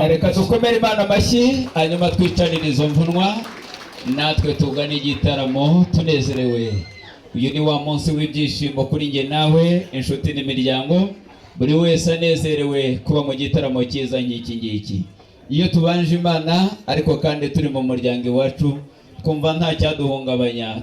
Reka dukomere Imana amashyi, hanyuma twicarire izo mvunwa, natwe tugane igitaramo tunezerewe. Uyu ni wa munsi w'ibyishimo kuri njye nawe, inshuti n'imiryango, buri wese anezerewe kuba mu gitaramo cyiza nk'iki ngiki. Iyo tubanje Imana, ariko kandi turi mu muryango iwacu, twumva nta cyaduhungabanya.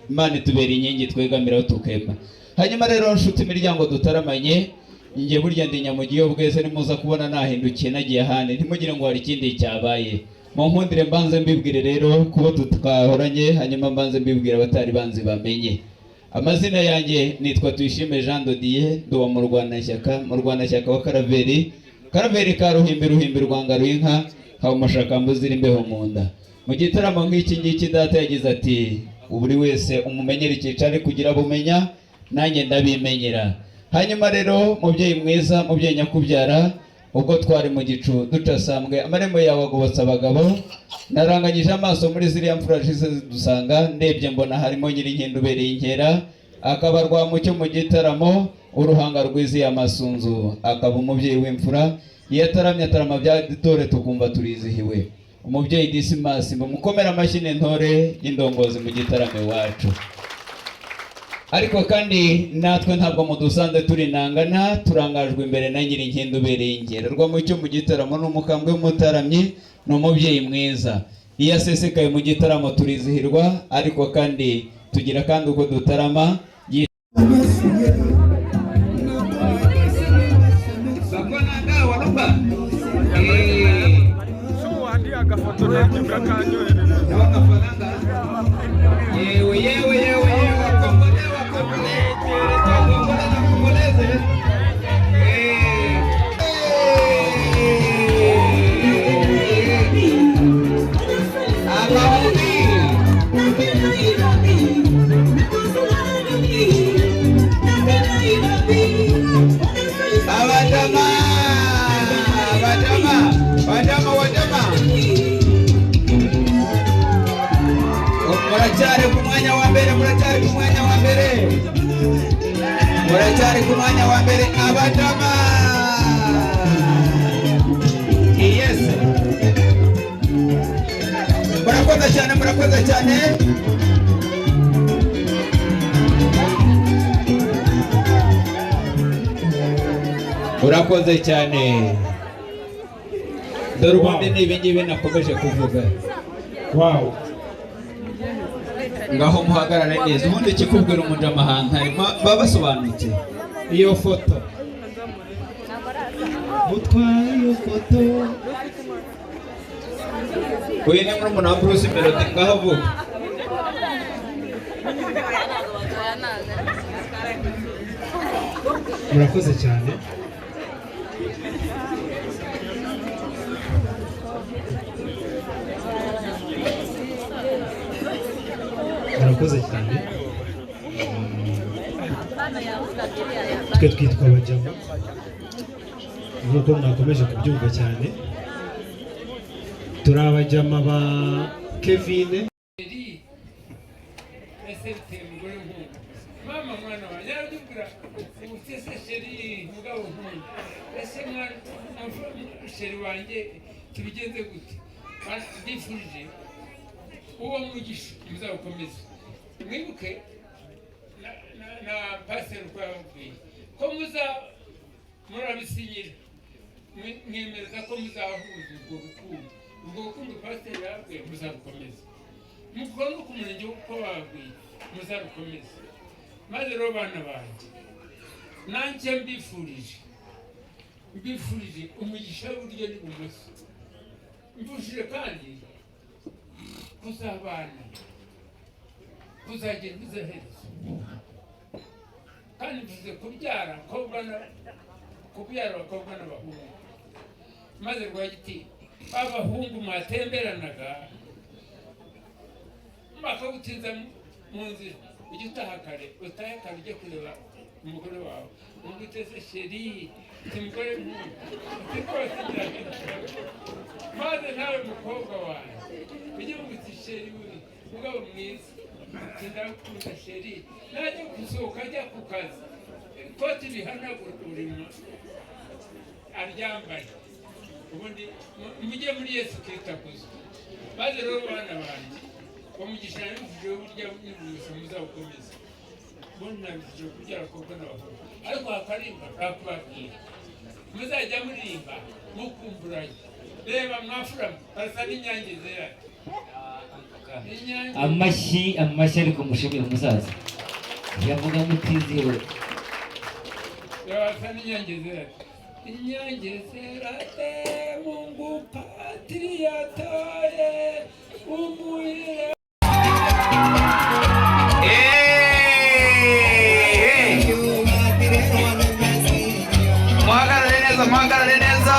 Imana itubera inkingi twegamiraho tukema. Hanyuma rero, nshuti, imiryango dutaramanye, njye burya ndi nyamugiye bwese. Nimuza kubona nahindukiye nagiye ahandi, ntimugire ngo hari ikindi cyabaye. Mu nkundire mbanze mbibwire rero kubo tutwahoranye, hanyuma mbanze mbibwire abatari banzi bamenye amazina yanjye. Nitwa Tuyishime Jean Dodier, ndi uwa Murwanashyaka, Murwanashyaka wa Karaveri, Karaveri ka Ruhimbi, Ruhimbi rwa Ngaruinka, haba umushakamba uzira imbeho mu nda. Mu gitaramo nk'iki ngiki, data yagize ati: "Buri wese umumenyere icyicaro kugira bumenya." Nanjye ndabimenyera. Hanyuma rero, mubyeyi mwiza, mubyeyi nyakubyara, ubwo twari mu gicu ducasambwe, amarembo yawe agobotse abagabo. Naranganyije amaso muri ziriya mfura zise zidusanga, ndebye mbona harimo Nyirinkindi ubereye inkera, akaba Rwamucyo mu gitaramo, uruhanga rwiziye amasunzu, akaba umubyeyi w'imfura. Iyo ataramye atarama bya dore, tukumva turizihiwe. Umubyeyi Disimasi, mukomere amashyi, n'intore y'indongozi mu gitaramo iwacu. Ariko kandi natwe ntabwo mudusanze turi nangana, turangajwe imbere na Nyirinkindi ubereye inkera, Rwamucyo mu gitaramo. Ni umukambwe w'umutaramyi, ni umubyeyi mwiza. Iyo asesekaye mu gitaramo turizihirwa, ariko kandi tugira kandi uko dutarama. Agafoto nanjye murakanyoherereza. Yewe, yewe, yewe, yewe, Kongole, Wakongole, Kongole na Kongoleze. Abahundi. Abajama, abajama, bajama, wajama. Muracyari ku mwanya wa mbere, muracyari ku mwanya wa mbere, muracyari ku mwanya wa mbere, abajama. Yes, murakoze cyane, murakoze cyane. Urakoze cyane. Dore ubundi ni ibingibi nakomeje kuvuga. Wow. Ngaho muhagarare neza. Ubundi ikikubwira umujamahanga baba basobanutse. Iyo foto mutwaye, iyo foto. Uyu ni murumuna wa Bruce Melody. Ngaho vuga. Murakoze cyane. Murakoze cyane. Twe twitwa Abajama nk'uko mwakomeje kubyumva cyane. Turi abajama ba Kevin. Ese biteye umugore nkunda, mama, mwana wanjye arabyubwira utese: "Chéri, mugabo nkunda, ese mwana, chéri wanjye, tubigenze gute?" Mbifurije uwo mugisha, muzawukomeze. Mwibuke na pasiteri uko yababwiye ko muza murabisinyira, mwemeza ko muzahuza urwo rukundo. Urwo rukundo pasiteri yababwiye muzarukomeza, mukora no ku murenge uko bababwiye, muzarukomeze. Maze rero, bana banjye, nanjye mbifurije umugisha w'iburyo n'ibumoso. Mbifurije kandi kuzabana kuzagera iherezo, kandi mvuze kubyara abakobwa kubyara abakobwa n'abahungu. Maze Rwagiti, abahungu mwatemberanaga bakagutinza mu nzira, ujye utaha kare, utahe kare ujye kureba umugore wawe, umugore utese: "Chéri," uti: "Mugore nkunda," uti: "Rwose ngira." Maze nawe mukobwa wanjye, ujye uvuga uti: "Chéri we, mugabo mwiza," uti: "Ndagukunda chéri." Najya gusohoka ajya ku kazi, ikoti rihanagura urimo aryambaye. Ubundi mujye muri Yesu Kristo akuzwe. Maze rero bana banjye, umugisha nabifuje burya n'umugisha muzawukomeza. Ubundi nabifuje kubyara abakobwa n'abahungu, ariko hakarimba ntakubabwira muzajya muririmba mukumburanye. Reba mwafura, barasa n'inyange zera inyange. Amashyi, amashyi, ariko mushimire umusaza yavuga mutizihiwe. Barasa n'inyange zera, inyange zera te. Mungu patiri yataye umuhire. Eh, muhagarare neza, muhagarare neza,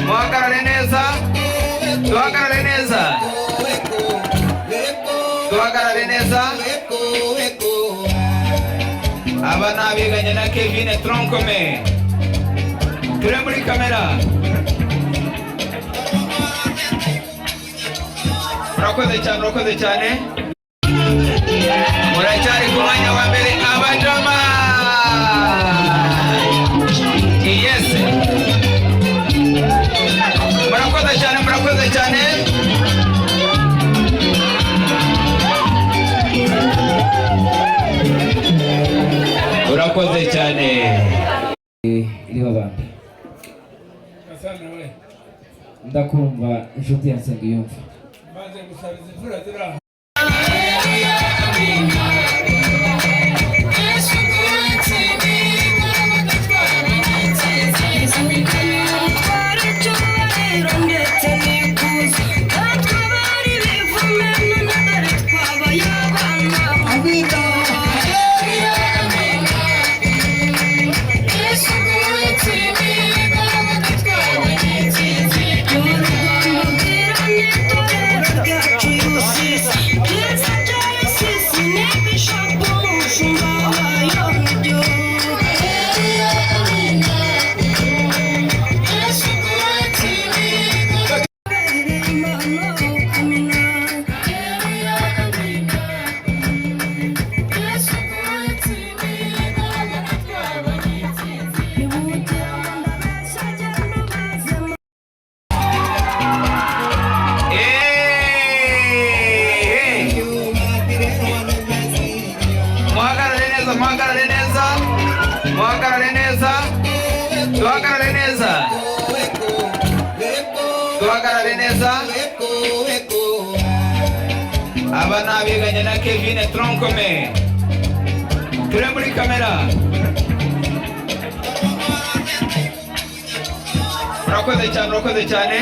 muhagarare neza, duhagarare neza, duhagarare neza. Aba ni abiganye na Kevin tronc commun. Turi muri kamera. Murakoze cyane, murakoze cyane. Muracyari ku mwanya wa mbere, abajama. Yes, murakoze cyane, murakoze cyane. Urakoze cyane. Iriho abantu. Gasana we. Ndakumva, inshuti ya Nsengiyumva. Maze gusaba izi mfura ziri aho. Eh, muhagarare neza, muhagarare neza, muhagarare neza, duhagarare neza, duhagarare neza. Aba ni abiganye na Kevin tronc commun. Turi muri kamera. Murakoze cyane, murakoze cyane.